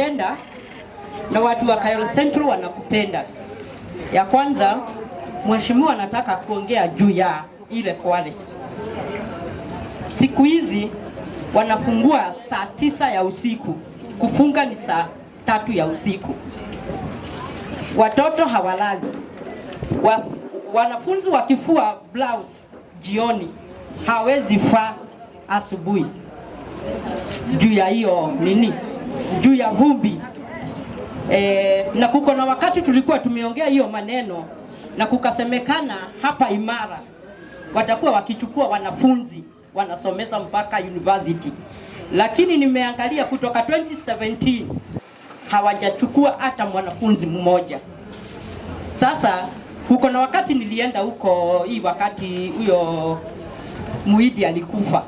Penda na watu wa Kayole Central wanakupenda. Ya kwanza, mheshimiwa, nataka kuongea juu ya ile Kwale. Siku hizi wanafungua saa 9 ya usiku, kufunga ni saa 3 ya usiku. Watoto hawalali. Wanafunzi wakifua blouse jioni hawezi vaa asubuhi juu ya hiyo nini, juu ya vumbi. Na kuko na wakati tulikuwa tumeongea hiyo maneno na kukasemekana hapa Imara watakuwa wakichukua wanafunzi wanasomeza mpaka university, lakini nimeangalia kutoka 2017 hawajachukua hata mwanafunzi mmoja. Sasa kuko na wakati nilienda huko, hii wakati huyo Muhindi alikufa,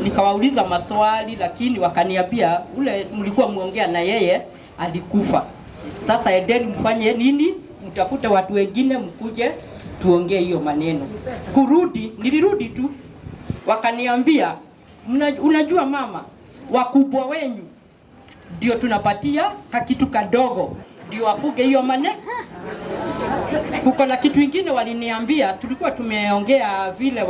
nikawauliza maswali, lakini wakaniambia ule mlikuwa muongea na yeye alikufa. Sasa endeni mfanye nini, mtafute watu wengine mkuje tuongee hiyo maneno. Kurudi nilirudi tu, wakaniambia unajua mama, wakubwa wenyu ndio tunapatia kakitu kadogo ndio wafuge hiyo maneno. Kuko na kitu ingine waliniambia, tulikuwa tumeongea vile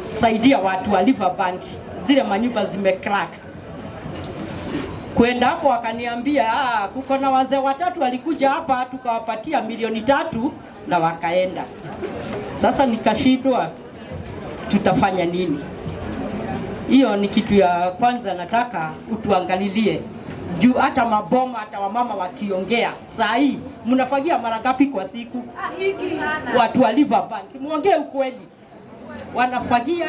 watasaidia watu wa Riverbank, zile manyumba zime crack. Kwenda hapo wakaniambia, kuko na wazee watatu walikuja hapa tukawapatia milioni 3 na wakaenda. Sasa nikashindwa tutafanya nini? Hiyo ni kitu ya kwanza nataka utuangalilie juu hata maboma hata wamama wakiongea saa hii mnafagia mara ngapi kwa siku? Watu wa Riverbank, muongee ukweli, wanafagia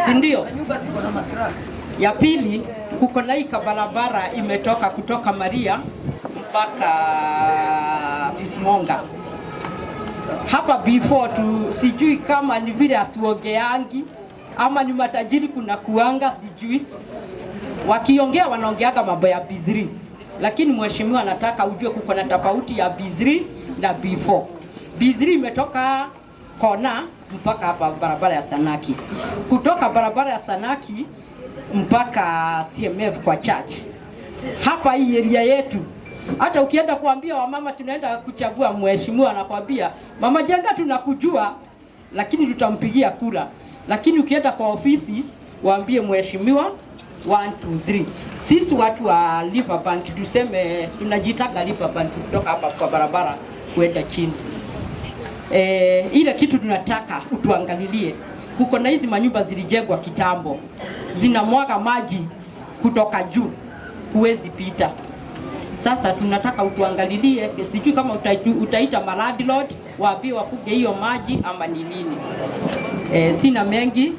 si ndio? Ya pili, kuko na hii barabara imetoka kutoka Maria mpaka Fismonga hapa before tu, sijui kama ni vile hatuongeangi ama ni matajiri kuna kuanga, sijui wakiongea wanaongeaga mambo ya B3, lakini mheshimiwa, nataka ujue kuko na tofauti ya B3 na B4. B3 imetoka kona mpaka hapa barabara ya Sanaki, kutoka barabara ya Sanaki mpaka CMF kwa church. Hapa hii area yetu, hata ukienda kuambia wamama tunaenda kuchagua mheshimiwa, anakwambia mama Jenga tunakujua, lakini tutampigia kura. Lakini ukienda kwa ofisi waambie mheshimiwa 1 2 3. Sisi watu wa Riverbank tuseme tunajitaka Riverbank kutoka hapa kwa barabara kwenda chini. Ile kitu tunataka utuangalilie, kuko na hizi manyumba zilijengwa kitambo, zinamwaga maji kutoka juu, huwezi pita. Sasa tunataka utuangalilie, sijui kama utaita malandlord waambie wafuge hiyo maji ama ni nini. Sina mengi,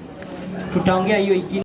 tutaongea hiyo ingine.